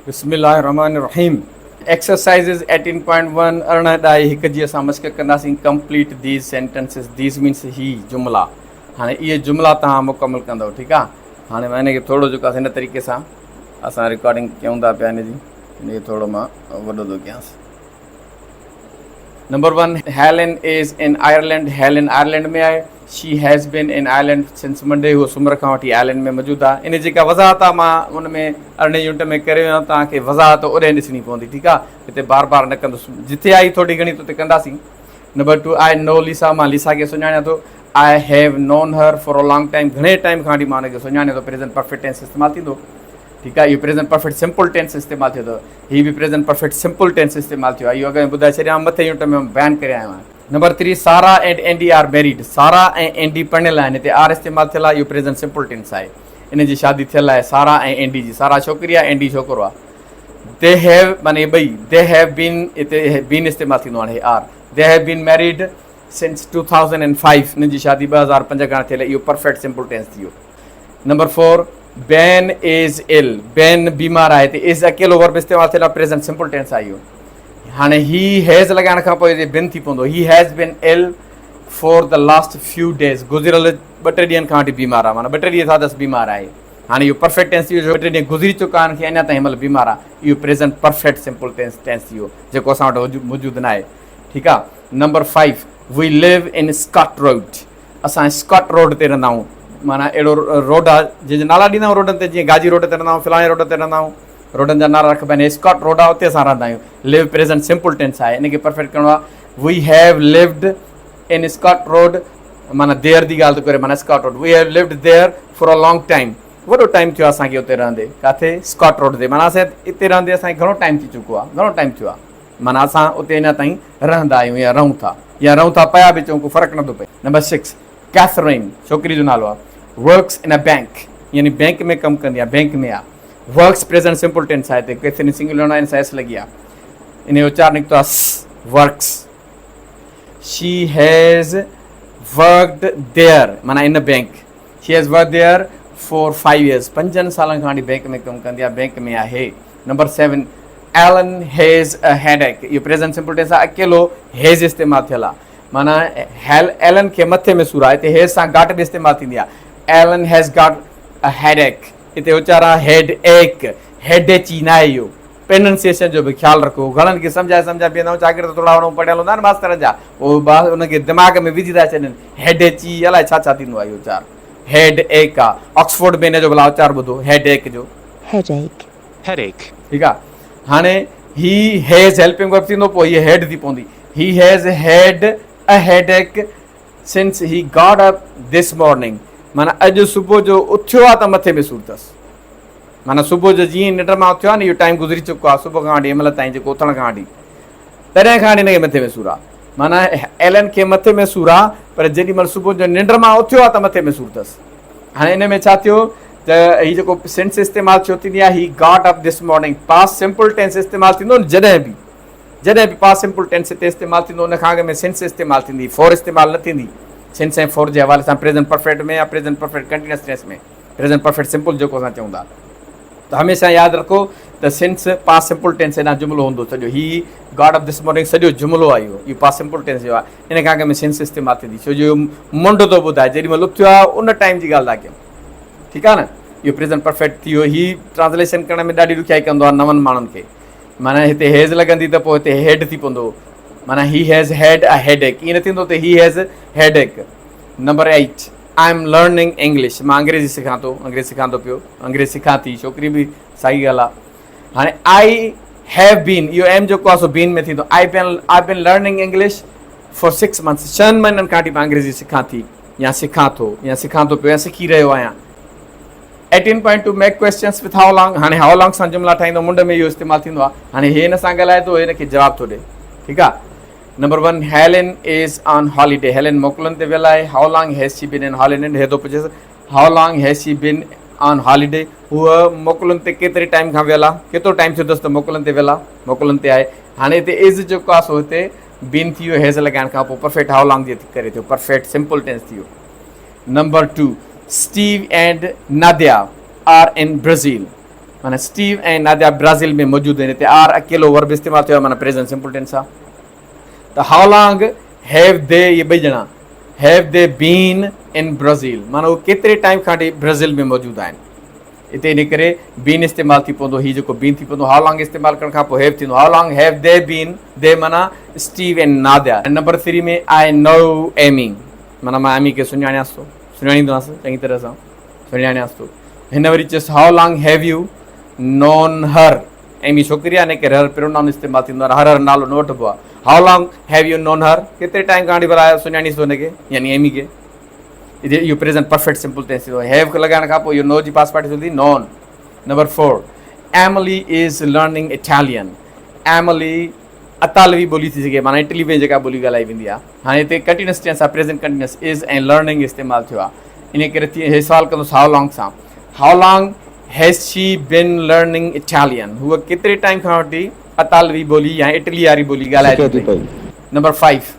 بسم الله الرحمن الرحيم ايڪسرسائيزز 18.1 ارڙهن ڏهائي هڪ جي اسان مشق ڪنداسين complete these sentences these means هي جملا هاڻي اهي جملا توهان مڪمل ڪندو ٺيڪ آ هاڻي مان هن کي ٿورو جيڪو آهي هن طريقي سان اسان رڪارڊنگ ڪيون ٿا پيا هن جي هن کي ٿورو مان وڏو ٿو ڪيانس number 1 Helen is in Ireland Helen Ireland ۾ آهي she has been in Ireland since Monday هو سومر کان وٺي آئرلينڊ ۾ موجود آهي ان جيڪا وضاحت آهي مان ان ۾ ارڙهين يونٽ ۾ ڪري ويو آهيان توهان کي وضاحت اوڏي ڏسڻي پوندي ٺيڪ آهي هتي بار بار نه ڪندس جتي آئي ٿوري گهڻي اتي ڪنداسين نمبر 2 آء نو ليسا مان ليسا کي سڃاڻيان ٿو I have known her for a long time گهڻي ٽائيم کان وٺي مان ان کي سڃاڻيان ٿو پريزنٽ پرفيڪٽ ٽينس استعمال ٿيندو ٺيڪ آهي اهو پريزنٽ پرفيڪٽ سمپل ٽينس استعمال ٿئي ٿو هي به پريزنٽ پرفيڪٽ سمپل ٽينس استعمال ٿيو آهي اهو اڳ ۾ ٻڌائي ڇڏيان مٿي يونٽ ۾ بيان ڪري آيو آهيان number 3 Sara and Andy are married Sara ۽ Andy پرڻيل آهن هتي آر استعمال ٿيل آهي اهو پريزنٽ سمپل ٽينس آهي ان جي شادي ٿيل آهي سارا ۽ اينڊي جي سارا ڇوڪري آهي اينڊي ڇوڪرو آهي they have معني ٻئي they have been هتي بين استعمال ٿيندو هاڻي are they have been married since 2005 انهن جي شادي 2005 کان ٿيل اهو پرفيڪٽ سمپل ٽينس ٿي ويو نمبر 4 بين از ال بين بيمار آهي ته از اڪيلو ورب استعمال ٿيل آهي پريزنٽ سمپل ٽينس آهي اهو هاڻي هي هيز لڳائڻ کان پوء بن ٿي پوندو he has been ill for the last few days گذريل ٻه ٽي ڏينهن کان وٺي بيمار آهي معنيٰ ٻه ٽي ڏينهن ٿا اٿس بيمار آهي هاڻي اهو پرفيڪٽ ٽينس ٿي ويو ٻه ٽي ڏينهن گذري چڪا آهن کي اڃا تائين هن مهل بيمار آهي اهو present perfect simple tense tense ٿي ويو جيڪو اسان وٽ موجود نه آهي ٺيڪ آهي number 5 we live in Scott Road اسان اسڪاٽ روڊ تي رهندا آهيون معنيٰ اهڙو روڊ آهي جنهن جا نالا ڏيندا آهيون روڊن تي جيئن گاجي روڊ تي رهندا آهيون فلاڻي روڊ تي رهندا آهيون روڊن جا نالا رکبا آهن اسڪاٽ روڊ آهي اتي اسان رهندا آهيون ليو پريزنٽ سمپل ٽينس آهي ان کي پرفيڪٽ ڪرڻو آهي we have lived in Scott Road معنيٰ دير جي ڳالهه ٿو ڪري معنيٰ Scott Road we have lived there for a long time وڏو ٽائيم ٿيو آهي اسان کي اتي رهندي ڪاٿي اسڪاٽ روڊ تي معنيٰ اسان اتي رهندي اسان کي گهڻو ٽائيم ٿي چڪو آهي گهڻو ٽائيم ٿيو آهي معنيٰ اسان اتي اڃا تائين رهندا آهيون يا رهون ٿا يا رهون ٿا پيا به چئون ڪو فرق نٿو پئي. نمبر 6 ڪيٿرين ڇوڪري جو نالو آهي ورڪس ان ا بينڪ يعني بينڪ ۾ ڪم ڪندي آهي بينڪ ۾ آهي ورڪس پريزنٽ سمپل ٽينس آهي هتي ڪيٿرين سنگيولر آهي ان سان ايس لڳي آهي ان جو اچار نڪتو آهي س works she has worked there معنيٰ ان bank she has work there for 5 years پنجن سالن کان وٺي بينڪ ۾ ڪم ڪندي آهي بينڪ ۾ آهي. Number 7 Alan has a headache اهو پريزنٽ سمپل ٽينس آهي اڪيلو هيز استعمال ٿيل آهي معنيٰ ايلن کي مٿي ۾ سور آهي هتي هيز سان گاٽ به استعمال ٿيندي آهي Alan has got a headache هتي اچار آهي هيڊ ايڪ هيڊ ايچ ئي ناهي اهو پرننسيشن جو به خيال رکو گهڻن کي سمجهائي سمجهائي بيهندا آهيون شاگرد ٿورا گهڻو پڙهيل هوندا آهن ماسترن جا اهو ان کي دماغ ۾ وجهي ٿا ڇڏين هيڊ ايچ ئي الائي ڇا ڇا ٿيندو آهي اهو اچار هيڊ ايڪ آهي آڪسفورڊ ۾ ان جو ڀلا اچار ٻڌو هيڊ ايڪ جو Headache. Headache. ٺيڪ آ هاڻي هي هيز هيلپنگ ورب ٿيندو پوء هي هيڊ ٿي پوندي he has had a headache since he got up this morning معنيٰ اڄ صبح جو اٿيو آ ته مٿي ۾ سور اٿس معنيٰ صبح جو جيئن ننڊ مان اٿيو آ نه اهو ٽائيم گذري چڪو آ صبح کان وٺي هن مهل تائين جيڪو اٿڻ کان وٺي تڏهن کان وٺي هن کي مٿي ۾ سور آ معنيٰ ايلن کي مٿي ۾ سور آ پر جيڏي مهل صبح جو ننڊ مان اٿيو آ ته مٿي ۾ سور اٿس هاڻي ان ۾ ڇا ٿيو ته هي جيڪو سنس استعمال ڇو ٿيندي آهي he got up this morning past simple tense استعمال ٿيندو نه جڏهن به جڏهن به پاس سمپل ٽينس هتي استعمال ٿيندو ان کان اڳ ۾ سنس استعمال ٿيندي فور استعمال نه ٿيندي سنس ۽ فور جي حوالي سان پريزنٽ پرفيڪٽ ۾ يا present perfect continuous tense ۾ present perfect simple جيڪو اسان چئون ٿا ته هميشه ياد رکو ته سنس پاس سمپل ٽينس هيڏانهن جملو هوندو سڄو هي گاڊ اپ this morning سڄو جملو آهي اهو اهو پاس سمپل ٽينس جو آهي ان کان اڳ ۾ سنس استعمال ٿيندي ڇو جو منڍ ٿو ٻڌائي جيڏي مهل اٿيو آهي ان ٽائيم جي ڳالهه ٿا ڪيون ٺيڪ آهي نه اهو پريزنٽ پرفيڪٽ ٿي ويو هي ٽرانسليشن ڪرڻ ۾ ڏاڍي ڏکيائي ڪندو آهي نون ماڻهن کي معنيٰ هتي هيز لڳندي ته پوء هتي هيڊ ٿي پوندو معنيٰ he has had a headache ائين نه ٿيندو ته he has headache number 8 I am learning English مان انگريزي سکان ٿو انگريزي سکان ٿو پيو انگريزي سکان ٿي ڇوڪري به ساڳي ڳالهه آهي هاڻي I have been اهو ايم جيڪو آهي سو بين ۾ ٿيندو I been I been learning English for 6 months ڇهن مهينن کان وٺي مان انگريزي سکان ٿي يا سکان ٿو يا سکان ٿو پيو يا سکي رهيو آهيان 18.2 make questions with how long هاڻي how long سان جملا ٺاهيندو منڍ ۾ اهو استعمال ٿيندو آهي هاڻي هي هن سان ڳالهائي ٿو هن کي جواب ٿو ڏي ٺيڪ آهي number 1 Helen is on holiday Helen موڪلن تي ويل آهي how long has she been in holiday هي ٿو پڇيس how long has she been on holiday هوء موڪلن تي ڪيتري ٽائيم کان ويل آهي ڪيترو ٽائيم ٿيو اٿس ته موڪلن تي ويل آهي موڪلن تي آهي هاڻي هتي از جيڪو آهي سو هتي بين ٿي ويو هيز لڳائڻ کان پوء پرفيڪٽ how long جي ڪري ٿيو پرفيڪٽ سمپل ٽينس ٿي ويو number 2 Steve and Nadia are in Brazil معنيٰ اسٽيو ۽ ناديا برازيل ۾ موجود آهن. هتي آر اڪيلو ورب استعمال ٿيو آهي معنيٰ پريزنٽ سمپل ٽينس آهي. ته how long have the اهي ٻئي ڄڻا have they been in Brazil معنيٰ اهي ڪيتري ٽائيم کان وٺي برازيل ۾ موجود آهن. اتي ان ڪري بين استعمال ٿي پوندو هي جيڪو بين ٿي پوندو how long استعمال ڪرڻ کان پوء have ٿيندو how long have they been they معنيٰ اسٽيو ۽ ناديا. نمبر ٿري ۾ آء نو ايمي معنيٰ مان ايمي کي سڃاڻيانس ٿو سڃاڻيندو آهيانس چڱي طرح سان سڃاڻيانس ٿو. هن وري چيس how long have you known her Amy ڇوڪري آهي ان ڪري هر پرونائون استعمال ٿيندو آهي هر هر نالو نه وٺبو آهي how long have you known her ڪيتري ٽائيم کان وٺي ڀلا سڃاڻيس ٿو هن کي يعني ايمي کي اهو پريزنٽ پرفيڪٽ سمپل ٽينس ٿيندو have لڳائڻ کان پوء اهو نو جي پاس پارٽيسپل ٿي known number four Emily is learning Italian Emily اطالوي ٻولي ٿي سگهي معنيٰ اٽلي ۾ جيڪا ٻولي ڳالهائي ويندي آهي هاڻي هتي ڪنٽينيوس ٽينس آهي پريزنٽ ڪنٽينيوس از ۽ لرننگ استعمال ٿيو آهي ان ڪري ٿي هي سوال ڪندس how long سان how long has she been learning Italian هوء ڪيتري ٽائيم کان وٺي اطالوي ٻولي يا اٽلي واري ٻولي ڳالهائي ٿي پئي number five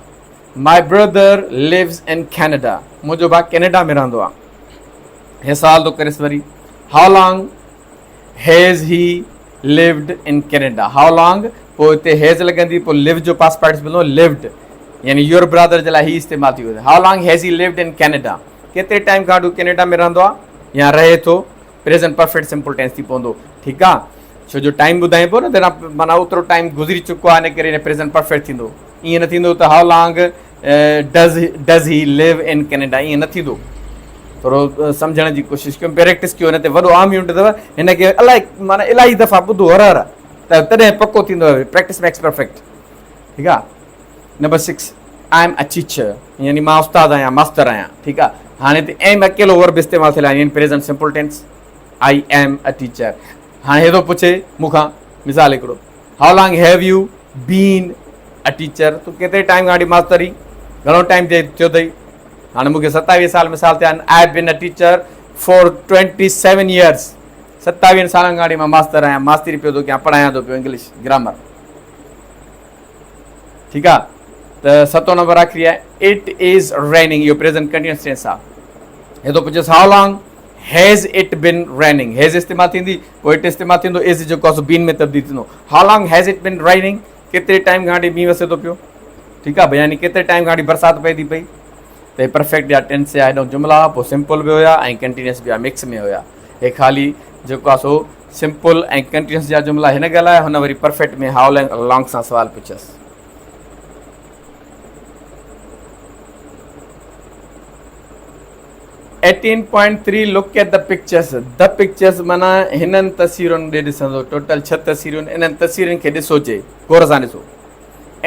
my brother lives in Canada منهنجو ڀاء ڪينيڊا ۾ رهندو آهي هي سوال ٿو ڪريس وري how long has he lived in Canada how long پوء اتي هيز لڳندي پوء لو جو پاس پارٽيسپل ملندو لوڊ يعني your برادر جي لاء هي استعمال ٿي ويو how long has he lived in Canada ڪيتري ٽائيم کان هو ڪينيڊا ۾ رهندو آهي يا رهي ٿو پريزنٽ پرفيڪٽ سمپل ٽينس ٿي پوندو ٺيڪ آ ڇو جو ٽائيم ٻڌائين پيو نه ته معنيٰ اوترو ٽائيم گذري چڪو آهي ان ڪري پريزنٽ پرفيڪٽ ٿيندو ائين نه ٿيندو ته how long does does he live in Canada ائين نه ٿيندو ٿورو سمجهڻ جي ڪوشش ڪيو پريڪٽس ڪيو هن تي وڏو عام يونٽ اٿو هن کي الائي معنيٰ الاهي دفعا ٻڌو هر هر ته تڏهن پڪو ٿيندو پريڪٽس ميڪس پرفيڪٽ ٺيڪ آ number six I am a teacher يعني مان استاد آهيان ماستر آهيان ٺيڪ آ هاڻي هتي ايم اڪيلو ورب استعمال ٿيل آهي يعني present simple tense I am a teacher هاڻي هي ٿو پڇي مون کان مثال هڪڙو how long have you been a teacher تون ڪيتري ٽائيم کان وٺي ماستر آهين گهڻو ٽائيم ٿيو اٿئي هاڻي مون کي ستاويهه سال مثال ٿيا آهن I been a teacher for twenty seven years ستاويهن سالن کان وٺي مان ماستر آهيان ماستري پيو ٿو ڪيان پڙهايان ٿو پيو انگلش گرامر ٺيڪ آ ته ستون نمبر آخري آهي it is raining اهو پريزنٽ ڪنٽينيوس ٽينس آ هي ٿو پڇيس how long has it been raining has استعمال ٿيندي پوء it استعمال ٿيندو از جيڪو آ سو بين ۾ تبديل ٿيندو how long has it been raining ڪيتري ٽائيم کان وٺي مينهن وسي ٿو پيو ٺيڪ آ يعني ڪيتري ٽائيم کان وٺي برسات پئي ٿي پئي ته هي پرفيڪٽ يا ٽينس جا هيڏو جملا پوء سمپل به هيا ۽ ڪنٽينيوس به هيا مڪس ۾ هيا هي خالي جيڪو آ سو سمپل ۽ ڪنٽينيوس جا جملا هن ڳالهايا هن وري پرفيڪٽ ۾ how long سان سوال پڇيس. Eighteen point three look at the pictures the pictures معنيٰ هنن تصويرن ڏي ڏسندو ٽوٽل ڇهه تصويرون انهن تصويرن کي ڏسو چي غور سان ڏسو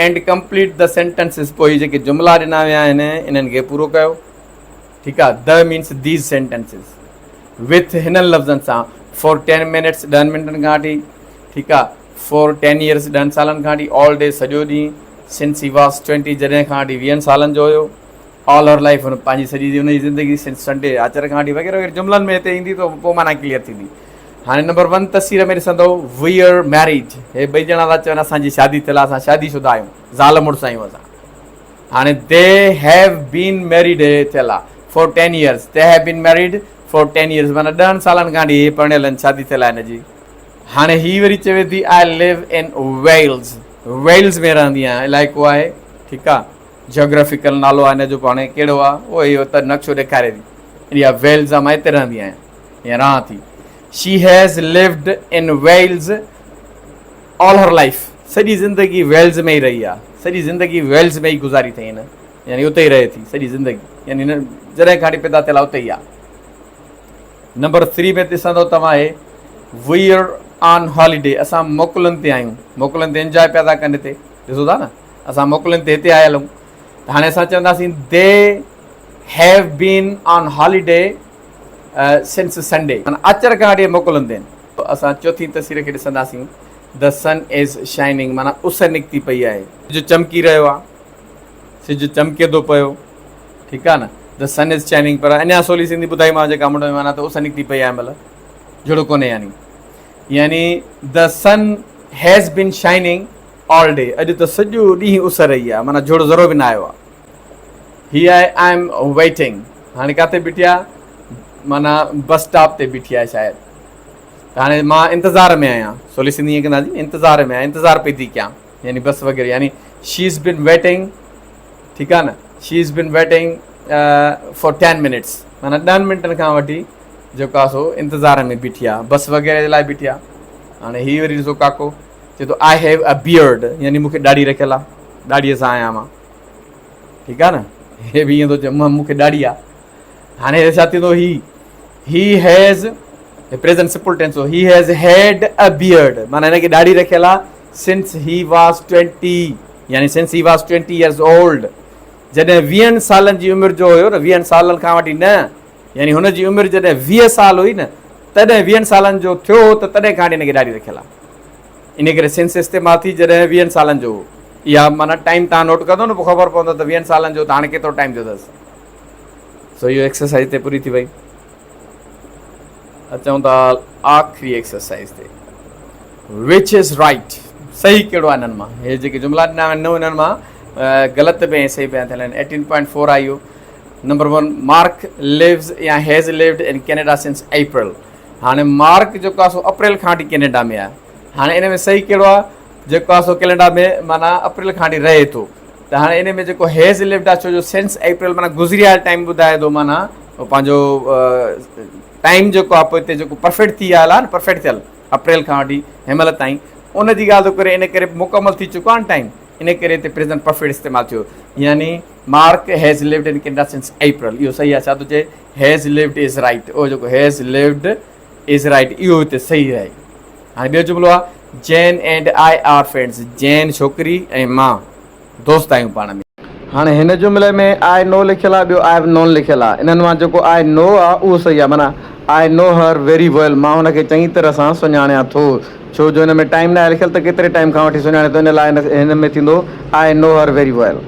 اينڊ ڪمپليٽ the sentences پوء هي جيڪي جملا ڏنا ويا آهن انهن کي پورو ڪيو ٺيڪ آ the means these sentences with هنن لفظن سان فور ٽين منٽس ڏهن منٽن کان وٺي ٺيڪ آ فور ٽين ايئرس ڏهن سالن کان وٺي آل ڊي سڄو ڏينهن سنس he was twenty جڏهن کان وٺي ويهن سالن جو هيو آل هر لائف هن پنهنجي سڄي ان جي زندگي سنس سنڊي آچر کان وٺي وغيره وغيره جملن ۾ هتي ايندي ته پوء معنيٰ ڪليئر ٿيندي هاڻي نمبر ون تصوير ۾ ڏسندو وي آر ميريڊ هي ٻئي ڄڻا ٿا چون اسان جي شادي ٿيل آهي اسان شادي شده آهيون زال مڙس آهيون اسان هاڻي the have been married هي ٿيل آهي for ten years they have been married for ten years معنيٰ ڏهن سالن کان وٺي هي پرڻيل آهن شادي ٿيل آهي هن جي هاڻي هي وري چوي ٿي آء ليو ان ويلز ويلز ۾ رهندي آهيان علائقو آهي ٺيڪ آهي جيوگرافيڪل نالو آهي هن جو پاڻ ڪهڙو آهي اهو اهو ته نقشو ڏيکاري ٿي اها ويلز آهي مان هتي رهندي آهيان يا رهان ٿي she has lived in Wales all her life سڄي زندگي ويلز ۾ ئي رهي آهي سڄي زندگي ويلز ۾ ئي گذاري اٿئي هن يعني اتي ئي رهي ٿي سڄي زندگي يعني هن جڏهن کان وٺي پيدا ٿيل آهي اتي ئي آهي نمبر ٿري ۾ ڏسندو توهان هي وي آر آن هاليڊي اسان موڪلن تي آهيون موڪلن تي انجوائي پيا ٿا ڪن هتي ڏسو ٿا نه اسان موڪلن تي هتي آيل آهيون ته هاڻي اسان چونداسين they have been on holiday since Sunday معنيٰ آچر کان وٺي موڪلن تي آهن. اسان چوٿين تصوير کي ڏسنداسين The sun is shining معنيٰ اس نڪتي پئي آهي. سج چمڪي رهيو آهي. سج چمڪي ٿو پيو. ٺيڪ آهي نه The sun is shining پر اڃا سولي سنڌي ٻڌائيمانو جيڪا منڍ ۾ معنيٰ ته اس نڪتي پئي آهي مطلب جهڙو ڪونهي يعني يعني The sun has been shining all day اڄ ته سڄو ڏينهن اس رهي آهي معنيٰ جهڙو ذرو به نه آيو آهي. هي آهي I am waiting هاڻي ڪاٿي بيٺي آهي معنيٰ بس اسٽاپ تي بيٺي آهي شايد. ته هاڻي مان انتظار ۾ آهيان سولي سنڌي ائين ڪنداسين انتظار ۾ آهيان انتظار پئي ٿي ڪيان يعني بس وغيره يعني شي از بن ويٽنگ ٺيڪ آهي نه she is been waiting for ten minutes معنيٰ ڏهن منٽن کان وٺي جيڪو آهي سو انتظار ۾ بيٺي آهي بس وغيره جي لاء بيٺي آهي هاڻي هي وري ڏسو ڪاڪو چئي ٿو I have a beard يعني مون کي ڏاڙهي رکيل آهي ڏاڙهيء سان آهيان مان ٺيڪ آهي نه هي به ائين ٿو چئي مون کي ڏاڙهي آهي هاڻي ڇا ٿيندو هي هي هيز پريزنٽ سمپل ٽينس هو he has had a beard معنيٰ هن کي ڏاڙهي رکيل آهي سنس he was 20 يعني since he was 20 years old جڏهن ويهن سالن جي عمر جو هيو نه ويهن سالن کان وٺي نه يعني هن جي عمر جڏهن ويهه سال هئي نه تڏهن ويهن سالن جو ٿيو هو ته تڏهن کان وٺي هن کي ڏاڙهي رکيل آهي ان ڪري سنس استعمال ٿي جڏهن ويهن سالن جو هو اها معنيٰ ٽائيم تان نوٽ ڪندو نه پوء خبر پوندو ته ويهن سالن جو ته هاڻي ڪيترو ٽائيم ٿيو اٿس سو اهو ايڪسرسائز تي پوري ٿي وئي اچون ٿا آخري ايڪسرسائز تي وچ از رائٽ صحيح ڪهڙو آهي انهن مان هي جيڪي جملا ڏنا آهن انهن مان غلط به ۽ صحيح به ٿيل آهن 18.4 آيو نمبر 1 مارڪ ليوز يا has lived in Canada since April هاڻي مارڪ جيڪو آهي سو اپريل کان وٺي ڪينيڊا ۾ آهي هاڻي ان ۾ صحيح ڪهڙو آهي جيڪو آهي سو ڪينيڊا ۾ معنيٰ اپريل کان وٺي رهي ٿو ته هاڻي ان ۾ جيڪو هيز ليوڊ آهي ڇو جو سنس اپريل معنيٰ گذري آيل ٽائيم ٻڌائي ٿو معنيٰ پنهنجو ٽائيم جيڪو آهي پوئتي جيڪو پرفيڪٽ ٿي آيل آهي نه پرفيڪٽ ٿيل اپريل کان وٺي هن مهل تائين ان جي ڳالهه ٿو ڪري ان ڪري مڪمل ٿي چڪو آهي نه ٽائيم ان ڪري هتي پريزنٽ پرفيڪٽ استعمال ٿيو يعني Mark has lived in Canada since April اهو صحيح آهي ڇا ٿو چئي هيز ليوڊ is right اهو جيڪو هيز ليوڊ is right اهو هتي صحيح آهي هاڻي ٻيو جملو آهي Jane and I are friends Jane ڇوڪري ۽ مان دوست آهيون پاڻ ۾. هاڻي هن جملي ۾ آء نو لکيل آهي ٻيو آء هيو نون لکيل آهي انهن مان جيڪو آء نو آهي اهو صحيح آهي معنيٰ I know her very well مان هن کي چڱي طرح سان سڃاڻيان ٿو ڇو جو هن ۾ ٽائيم ناهي لکيل ته ڪيتري ٽائيم کان وٺي سڃاڻي ٿو ان لاء هن ۾ ٿيندو I know her very well.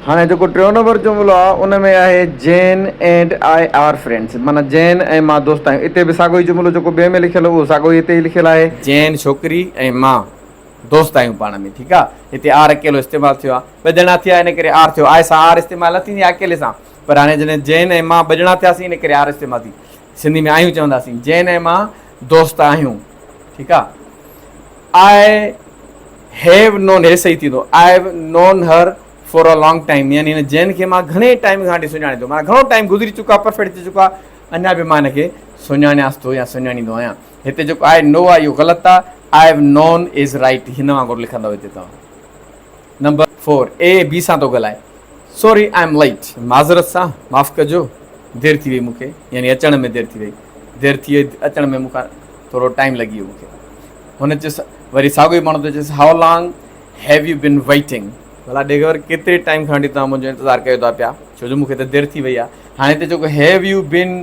هاڻي جيڪو ٽيون نمبر جملو آهي ان ۾ آهي Jane and I are friends معنيٰ جين ۽ مان دوست آهيون اتي به ساڳيو ئي جملو جيڪو ٻئي ۾ لکيل هو اهو ساڳيو ئي هتي ئي لکيل آهي. جين ڇوڪري ۽ مان دوست آهيون پاڻ ۾ ٺيڪ آ هتي آر اڪيلو استعمال ٿيو آ ٻه ڄڻا ٿيا ان ڪري آر ٿيو آء سان آر استعمال نه ٿيندي آ اڪيلي سان پر هاڻي جڏهن جين ۽ مان ٻه ڄڻا ٿياسين ان ڪري آر استعمال ٿي سنڌي ۾ آهيون چونداسين جين ۽ مان دوست آهيون ٺيڪ آ I have نون هي صحيح ٿيندو I have known her for a long time يعني هن جين کي مان گهڻي ٽائيم کان وٺي سڃاڻي ٿو معنيٰ گهڻو ٽائيم گذري چڪو آ پرفيڪٽ ٿي چڪو آ اڃا به مان هن کي سڃاڻيانس ٿو يا سڃاڻيندو آهيان هتي جيڪو آء نو آهي اهو غلط آهي I have known is right هن وانگر لکندؤ هتي توهان نمبر فور اي بي سان ٿو ڳالهائي سوري I M late معذرت سان معاف ڪجو دير ٿي وئي مون کي يعني اچڻ ۾ دير ٿي وئي دير ٿي وئي اچڻ ۾ مون کان ٿورو ٽائيم لڳي ويو مون کي هن چيس وري ساڳيو ئي ماڻهو ٿو چيس how long have you been waiting ڀلا ڏي خبر ڪيتري ٽائيم کان وٺي توهان منهنجو انتظار ڪيو ٿا پيا ڇو جو مون کي ته دير ٿي وئي آهي هاڻي هتي جيڪو have you been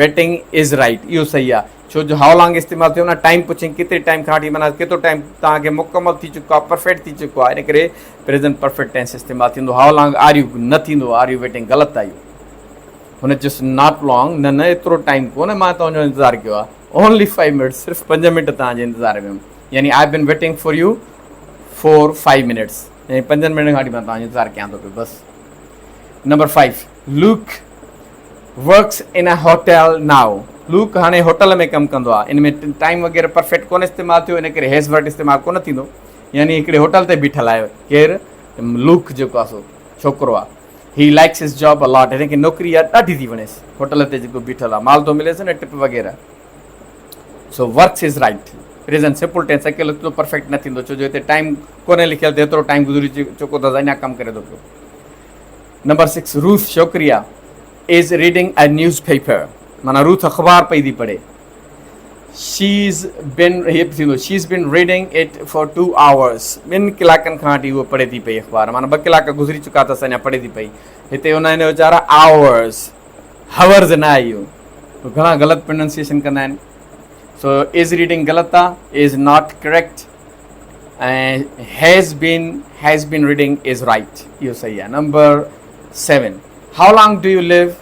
waiting is right اهو صحيح آهي ڇو جو how long استعمال ٿيو نه ٽائيم پڇين ڪيتري ٽائيم کان وٺي معنيٰ ڪيترو ٽائيم توهان کي مڪمل ٿي چڪو آهي پرفيڪٽ ٿي چڪو آهي ان ڪري پريزنٽ پرفيڪٽ ٽينس استعمال ٿيندو how long are you نه ٿيندو are you waiting غلط آهي اهو هن چيس not long نه نه ايترو ٽائيم ڪونه مان توهان جو انتظار ڪيو آهي اونلي فائيو منٽس صرف پنج منٽ توهان جي انتظار ۾ هيم يعني I been waiting for you for five minutes يعني پنجن منٽن کان وٺي مان توهان جو انتظار ڪيان ٿو پيو بس number five Luke works in a hotel now Luke هاڻي هوٽل ۾ ڪم ڪندو آهي ان ۾ ٽائيم وغيره پرفيڪٽ ڪونه استعمال ٿيو ان ڪري هيز ورڪ استعمال ڪونه ٿيندو يعني هڪڙي هوٽل تي بيٺل آهي ڪير لوڪ جيڪو آهي سو ڇوڪرو آهي he likes his job a lot هن کي نوڪري آهي ڏاڍي ٿي وڻيس هوٽل تي جيڪو بيٺل آهي مال ٿو مليس نه ٽپ وغيره so works is right present simple tense اڪيلو ايترو پرفيڪٽ نه ٿيندو ڇو جو هتي ٽائيم ڪونه لکيل ته ايترو ٽائيم گذري چڪو اٿس اڃا ڪم ڪري ٿو پيو نمبر سڪس روٿ شوڪريا از ريڊنگ اي نيوز پيپر معنيٰ روٿ اخبار پئي ٿي پڙهي شيز بين هي به ٿيندو she's been reading it for two hours ٻن ڪلاڪن کان وٺي هوء پڙهي ٿي پئي اخبار معنيٰ ٻه ڪلاڪ گذري چڪا اٿس اڃا پڙهي ٿي پئي هتي ان هن ويچارا آورز هورز نه آهي اهو گهڻا غلط پروننسيشن ڪندا آهن سو از ريڊنگ غلط آهي is not correct ۽ has been has been reading is right اهو صحيح آهي number seven how long do you live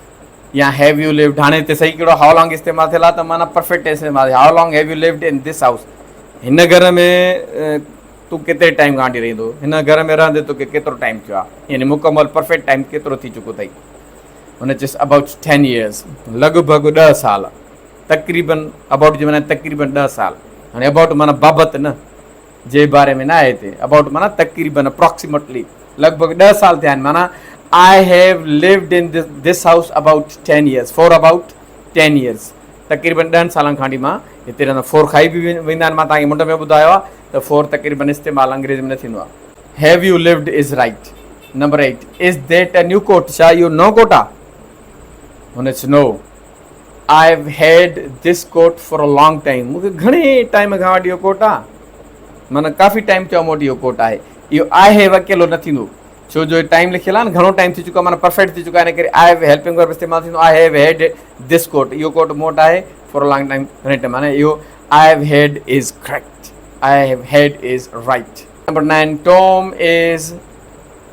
يا have you lived هاڻي هتي صحيح ڪهڙو how long استعمال ٿيل آهي ته معنيٰ پرفيڪٽ ٽينس استعمال how long have you lived in this house هن گهر ۾ تون ڪيتري ٽائيم کان وٺي رهندو هن گهر ۾ رهندي توکي ڪيترو ٽائيم ٿيو آهي يعني مڪمل پرفيڪٽ ٽائيم ڪيترو ٿي چڪو اٿئي هن چيس ابائوٽ ٽين ايئرس لڳ ڀڳ ڏهه سال. تقريبن ابائوٽ جي معنيٰ تقريبن ڏهه سال. هاڻي ابائوٽ معنيٰ بابت نه، جي باري ۾ نه آهي هتي. ابائوٽ معنيٰ تقريبن، اپراڪسيميٽلي، لڳ ڀڳ ڏهه سال ٿيا آهن معنيٰ I have lived in this house about ten years, for about ten years, تقريبن ڏهن سالن کان وٺي مان هتي رهندو. فور کائي به ويندا آهن، مان توهان کي منڍ ۾ ٻڌايو آهي ته فور تقريبن استعمال انگريزي ۾ نه ٿيندو آهي. Have you lived is right. Number 8 is that a new coat, ڇا اهو نئون ڪوٽ آهي؟ هن چيس no, I have had this coat for a long time, مون کي گهڻي ٽائيم کان وٺي اهو ڪوٽ آهي، معنيٰ ڪافي ٽائيم ٿيو آهي مون وٽ اهو ڪوٽ آهي. اهو I have اڪيلو نه ٿيندو، ڇو جو ٽائيم لکيل آهي نه، گهڻو ٽائيم ٿي چڪو آهي، معنيٰ پرفيڪٽ ٿي چڪو آهي، ان ڪري I have helping verb استعمال ٿيندو، I have had this coat, اهو ڪوٽ مون وٽ آهي فار ا لانگ ٽائيم، گهڻي ٽائيم، معنيٰ اهو I have had is correct, I have had is right. Number 9 Tom is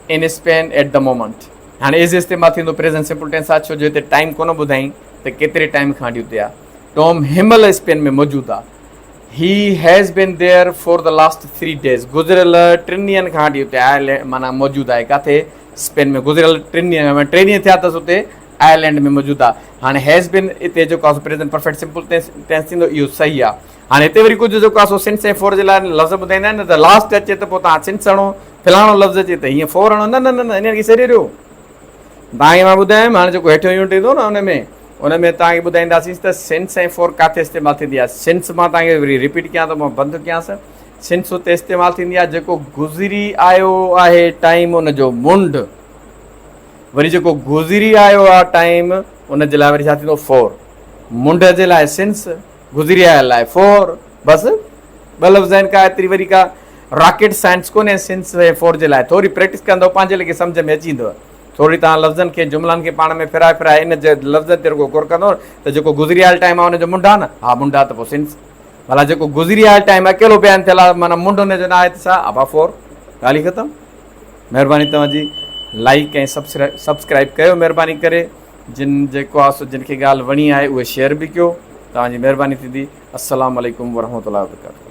in Spain at the moment, هاڻي از استعمال ٿيندو پريزنٽ سمپل ٽينس آهي، ڇو جو هتي ٽائيم ڪونه ٻڌائين ته ڪيتري ٽائيم کان وٺي اتي آهي. ٽام هن مهل اسپين ۾ موجود آهي. He has been there for the last 3 days, گذريل ٽن ڏينهن کان وٺي اتي آئرلينڊ معنيٰ موجود آهي. ڪاٿي؟ اسپين ۾ گذريل ٽن ڏينهن کان، ٽي ڏينهن ٿيا اٿس اتي آئرلينڊ ۾ موجود آهي. هاڻي هيز بين اتي جيڪو آهي سو پريزنٽ پرفيڪٽ سمپل ٽينس ٿيندو، اهو صحيح آهي. هاڻي هتي وري ڪجهه جيڪو آهي سو سنس ۽ فور جي لاء لفظ ٻڌائيندا آهن نه ته لاسٽ اچي ته پوء توهان سنس هڻو، فلاڻو لفظ اچي ته هيئن فور هڻو، نه نه نه نه انهن کي سري ڏيو. توهان کي مان ٻڌايم هاڻي جيڪو هيٺيون يونٽ ايندو نه ان ۾ ان ۾ توهان کي ٻڌائينداسين ته سنس ۽ فور ڪاٿي استعمال ٿيندي آهي. سنس مان توهان کي وري رپيٽ ڪيان ٿو، مان بند ٿو ڪيانس. سنس اتي استعمال ٿيندي آهي جيڪو گذري آيو آهي ٽائيم ان جو منڍ، وري جيڪو گذري آيو آهي ٽائيم ان جي لاء وري ڇا ٿيندو؟ فور. منڍ جي لاء سنس، گذري آيل لاء فور. بس ٻه لفظ آهن، ڪا ايتري وري ڪا راڪيٽ سائنس ڪونهي سنس ۽ فور جي لاء. ٿوري پريڪٽس ڪندؤ پنهنجي ليکي سمجهه ۾ اچي ويندو. ٿوري توهان لفظن کي جملن کي پاڻ ۾ ڦيرائي ڦيرائي ان لفظن تي رڳو غور ڪندؤ ته جيڪو گذري آيل ٽائيم آهي ان جو منڍ آهي نه؟ ها منڍ آهي ته پوء سنس. ڀلا جيڪو گذري آيل ٽائيم اڪيلو بيان ٿيل آهي معنيٰ منڍ ان جو نه آهي ته ڇا؟ ابا فور. ڳالهه ئي ختم. مهرباني توهان جي لائيڪ ۽ سبسڪرائيب ڪيو مهرباني ڪري. جن جيڪو آهي سو جن کي ڳالهه وڻي آهي اهي شيئر به ڪيو. توهان جي مهرباني ٿيندي. السلام عليڪم ورحمة الله وبرڪاته.